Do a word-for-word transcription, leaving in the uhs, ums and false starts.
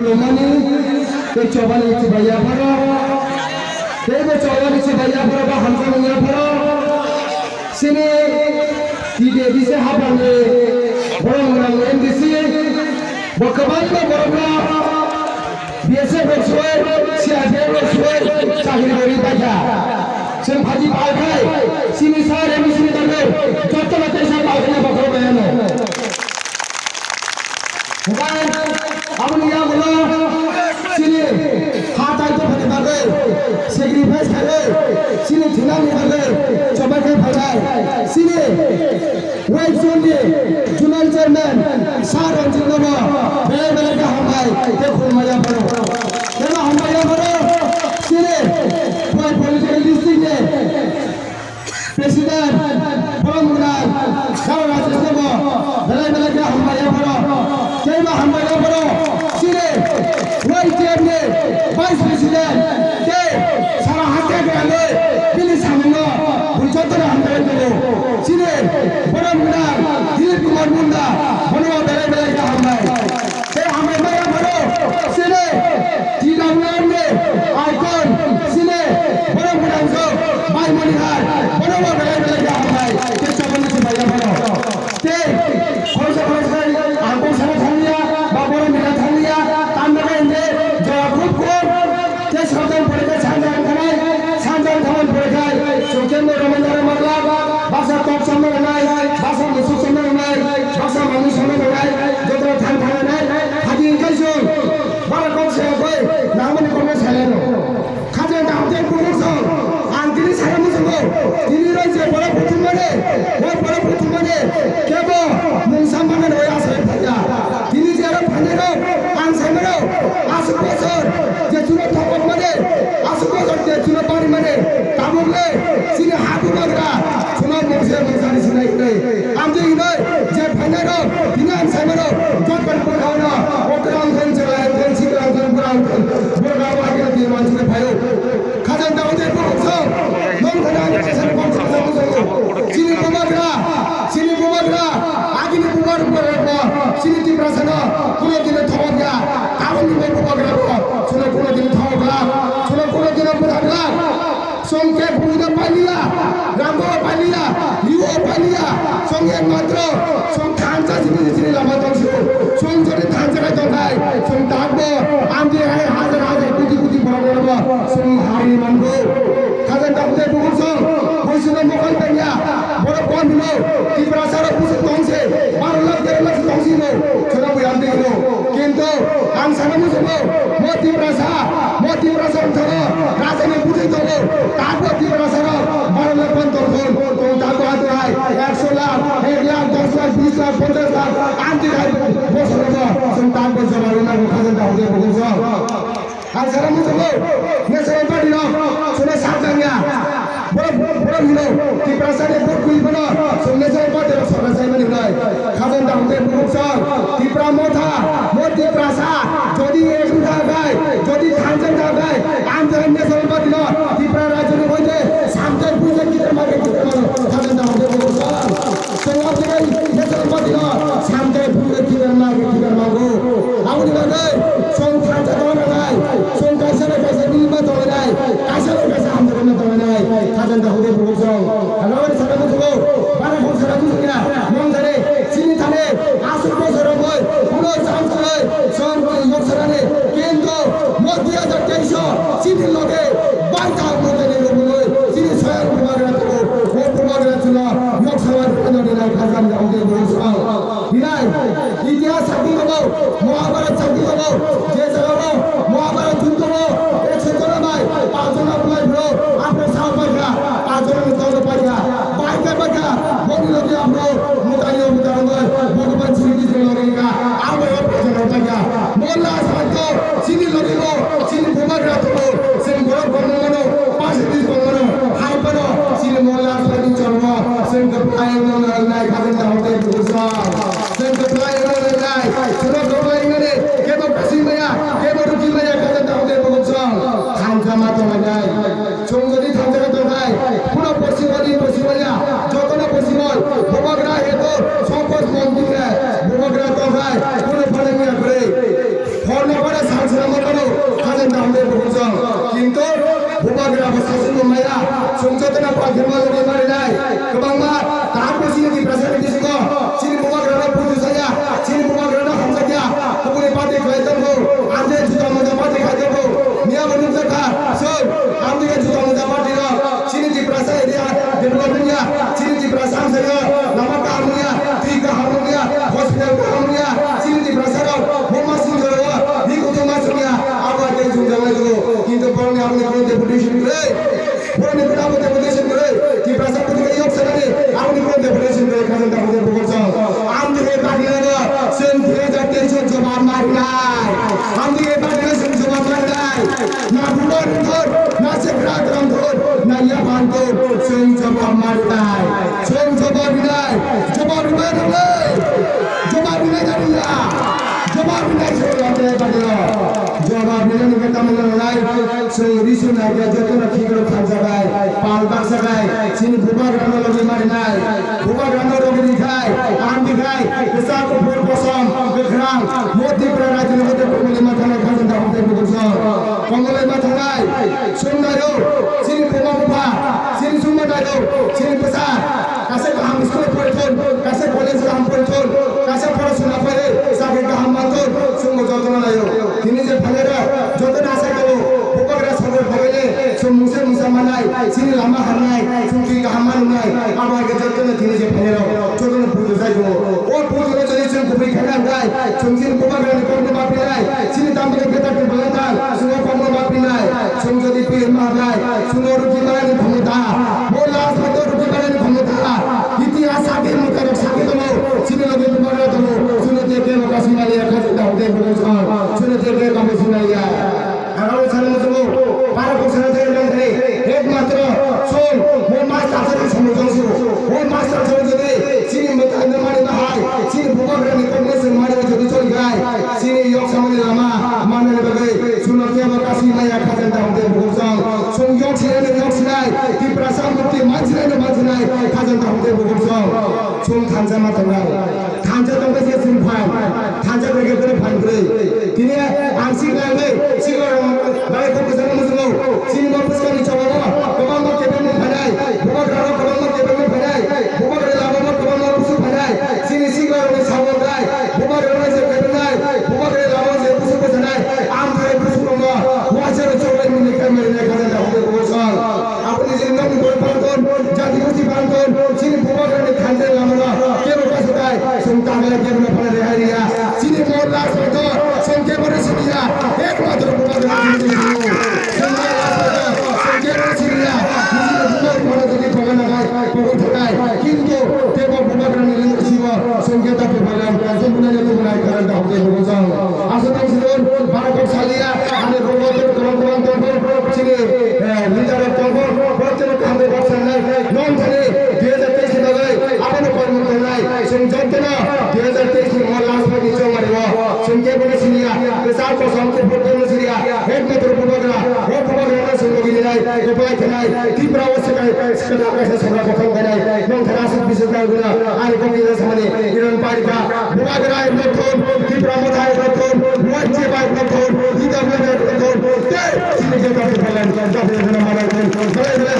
Romani, tei chobani chibai yapharo, tei bo chobani chibai yapharo ba hamjakmung yapharo, chini T D A D C hapangni borok mwnang M D C, bo kwbangma borokno B S F rok suwai, C R P F rok suwai, chakri rwui paikha. Chwng phaidi palkhai, chini sa M D C ni bagwi, jotono teisa palkhani bokhorok bai ano. Hwnkhe aboni yagulo chini ha tai dophani bagwi sacrifice khaiwi chini thinani bagwi chobai khe phainai chini West Zone ni Zonal Chairman Sir Ranjit no belai belai khe hambai tei khulumma yapharo. Tei hambai yapharo chini Khowai Political District ni President, borok mwnang, Sir Rajesh no bo belai belai khe hambai yapharo. Tei bo hambai yapharo, chini Y T F ni Vice President, tei sara hake khe ani bini samungno bui jotono hambai tongo. Chini borok mwnang, Dilip Kumar Munda, bono bo belai belai khe hambai. Tei hambai maya bono sini T W R ni icon sini borok mwnang jok bai mani hai bono bo belai belai khe hambai tei chobani chibai ya bono. Tei khoroksa khoroksa ang kok sana thangya ba borok mila thangya tamna khe hinde jora khub kom. Tei sabjang pore khe sanjang thanai, sanjang thaman pore khe chwng khe no romai dara magla, basa tok chamna rwnai, basa musuk chamna rwnai, basa manwi chamna rwnai, joto thang thang rwnai, hadi wngkha chwng bara kok se koi nangmani kokno salai rw. Khajang dam tei bukur song, ang tini sana muchungo, tini roi je borok buthum mani, o borok buthum mani, kebo mungsa mani roi asai phaiya. Tini je rok phainai rok, ang sai mano, aswk bosor je chuno thokok mani, aswk bosor je chuno bari mani, tabuk le chini ha bubagra chuno mungsa mungsa ni sinai hinai. Amtwi hinoi je phainai rok, tini ang sai mano, jotoni bwkhao no, o kwrang thon, chwrai thon, sikra thon, bwrang thon, bwrang thon, bwrang thon, bwrang thon, Khajang dao tei bukhuk song, nong khajang tei sari bongso khajang bongso. Chini bubagra, chini bubagra, agini bubagra rokbo, chini Tiprasano, kuno dino thobok ya, tabukni bo bubagra rok, chwngno kuno dino thobok glak, chwngno kuno dino bwthar glak. Chwng khe buino pailiya, Rambo pailiya, Yuo pailiya, chwng ekmatro, chwng thansa chini chini lama tongsi. Chwng jodi thansa khai tongkhai, chwng takbo, amdi hai hajar hajar koti koti borok rokbo, chwng hari mango. Khajang dao tei bukur song, boisino mokol pengya, borok kom hino, Tiprasa rok busu tongse, baro lakh dero lakh tongsi no, chwng bo amdi hino. Kintu, ang sana muchungo, mo Tiprasa, mo Tiprasa wngthoro, rajani bujui tongo, takbo Tiprasa rok, baro lakh ban tongthon, tong takbo haturai, ekso lakh, ek lakh, dos lakh, bis lakh, ponchas lakh, amtwi hai bosorogo, chwng takbo jora rwna rw Khajang dao tei bukur song. Ang sana muchungo, National Party rok, chwngno sak tangya. Borok, borok hino, Tiprasa ni vote kwi phano, chwng National Party rok sorkar chaimani hwnwi. Khajang dao tei bukhuk song, Tipra Motha, mo Tiprasa, jodi ekru tha khai, jodi thansa tha khai, ang jani National Party no, Tipra rajyo ni hoite, samtai puja kitar mage kitar mano, Khajang dao tei bukhuk song. Chwng amtwi National Party no, samtai puja kitar mage kitar mago. Aboni bagwi, chwng thansa tongna nai, chwng kaisa bai kaisa milima tongna nai, kaisa bai kaisa hamjakma tongna nai, Khajang dao tei bukhuk song. Hwnwi sana muchungo, bara khuk sana muchungya, mong thani, chini thani, aswk bosor rok bai, kuno chance kwrwi, chwng bai yok sanani, kintu mo dui hajar teis o chini loge bai ta mo thani rok bai, chini soyang bubagra tongo, o bubagra chwla yok sana rwna nai Khajang dao tei bukhuk song. Hinai, itihas sakhi tongo, Mahabharat sakhi tongo, je jagao Mahabharat juddo o, ek sojona bai, pachjona bulai bro, apro sao paikha, pachjona ni tolo paikha, bai kai paikha, boni logi apro, mutani o mutani bai, Bhagwan Sri Krishna logi ka, abo o pachjona paikha. Molla Aswad to, chini logi bo, chini bubagra to, chini borok bongmano, pasi dis bongmano, hai pano, chini Molla Aswad ni chormo, chini kwplai no nai Khajang dao tei bukhuk song. Chwng kwplai rwnai, chwng kwplai rwnai, kebo kwsui maya, kebo rwgwi maya, Khajang dao tei bukhuk song. Thansa ma tongnai. Chwng jodi thansa khe tongkhai, kuno possible, impossible ya, jotono possible. Bubagra heto, sokos montin hai, bubagra tongkhai, kuno phalangya kwrwi. Horno bara sa Bubagra bo sasongo maya, chwng jotono pal khe ma logwi marinai. Kwbangma kaham bo chini Tiprasa ni bisingo, chini bubagra no buju saya, chini bubagra no hamjakya, kubuni party khlai tongo, ang je juda moja party khai tongo, miya bo nukjakha, chwng, ang je juda moja party rok, chini Tiprasa area development ya, chini Tiprasa amchaio lama kaham ya, twi kaham ya, hospital kaham ya, chini Tiprasa rok, bo ma sinjoro, ni kutung ma sumya, abo ate jumjak lai dugo, kintu borokni aboni kono deputation kwrwi. Borokni kono abo deputation kwrwi. Tiprasa bwtwi khe yok sanani aboni kono deputation kwrwi khajang dakhwde bukhuk song. Ang tini bagwi nai do, chwng dui hajar teis o jobab marinai. Ang tini bagwi nai chwng jobab marinai. Na bubar thor, na sekra tram thor, na yaphan thor, chwng jobab marinai. Chwng jobab rinai, jobab rinai nangnai. Jobab rinai jani ya. Jobab rinai chwng lamde bagwi o. Jobab rinai ni khe tamo nangnai. Chwng risu naikhe jotono khikrok thansa bai, pal baksa bai, chini bubagrano logi marinai. Bubagrano logi rikhai, amdi khai, kwchak kuphur kosom, kwkhrang, mo Tripura rajyoni mothe komolwi ma thangnai khajang dakhwde bukhuk song. Komolwi ma thangnai, chwng naio, chini buma bupha, chini chwngma naio, chini bwsa, kaisa kaham school porithon, kaisa college kaham porithon, kaisa porosona phaile chakri kaham manthon, chwngbo jotono naio. Tini je phainairok jotono asa tongo, bubagra sorkar phaile chwng mungsa mungsa mannai, chini lama hamnai, chwng twi kaham manwnai, abo hai khe jotono tini je phainairok jotono bujo jai tongo. O bujono jodi chwng kubui khaina hwnkhe, chwng chini bubagrani kokno ma phinai, chini tamni bwtharni bwlwngthang, chwng o kokno ma phinai, chwng jodi pir ma hwnai, chwng o rukhi manani khomota, bo last phato rukhi manani khomota, itihas sakhi mwtairok sakhi tongo, chini logi bubagra tongo, chwngno tei kebo kasumaliya khajak da hwnkhe bukhuk song, chwngno tei kebo kasumaliya. Ang abo sana muchungo, para kok sana thai nang thai, ekmatro chwng bo master sari somoi jongsu, bo master sari jodi chini mwtai no mani bahai, chini bubagrani kokno chwng mani jodi choli gai, chini yok samani lama manani bagwi chwngno kebo kasumaliya khajang da hwnkhe bukhuk song, chwng yok sinai no yok sinai, Tiprasa mukti mansinai no mansinai khajang da hwnkhe bukhuk song, chwng thansa ma tongnai. Thansa tongkhe se chwng phan, thansa tongkhe bono phan kwrwi. Tini ang sikla wngwi sikla rok bai kok kwchangma muchungo. Chini bo bwskangni chobao kwbangma kebengmung phainai, bubagrarok kwbangma kebengmung phainai, bubagrani lamao kwbangma busu phainai. Chini sikla rokni samung bai bubagrarok je kebengnai, bubagrani lamao je busu bwchanai, ang tei busu rokno waisa rok choklai mini khe merinai khajang da hwnkhe bukhuk song. Aboni je nokni borok bangkon, jati gosti bangkon, chini bubagrani thansa lamano kebo kaisa tai, chwng tagle kebo no phano rehai riya. Chini mol rajbaito, chwng kebo no siniya, ekmatro bubagrani siniya. Chwng mol rajbaito, chwng kebo no siniya. Nini bubagrani mano jodi pogana gai, pogwi thakai. Kintu tebo bubagrani lini sibo, chwng keta pepagan, chwng bunanya tubunai karan da hokte bugo chwng. Aswk tong sidon, bara kok saliya, ani rogo tei kwbang kwbang tongkho, chini, eh, leader rok tongkho, borok tei kaham bai kok sanai, non thani, dui hajar teis ni bagwi, abono kormo tongnai, chwng jotono, dui hajar teis ni mo last bai ni chongmani o, chwng kebo no siniya, kwchak kosom kuphur kebo no siniya, ekmatro bubagra, o bubagra no chwng logi rinai, reply khenai, Tripura o swkang, swkang kaisa sobra kothom khainai, non thani aswk biswk nai guna, ani kok ni samani, Iran parika, Bubagra hai rok thon, Tipra Motha hai rok thon, Y J P hai rok thon, E W F hai rok thon, tei chini J P F hai rok thon, belai belai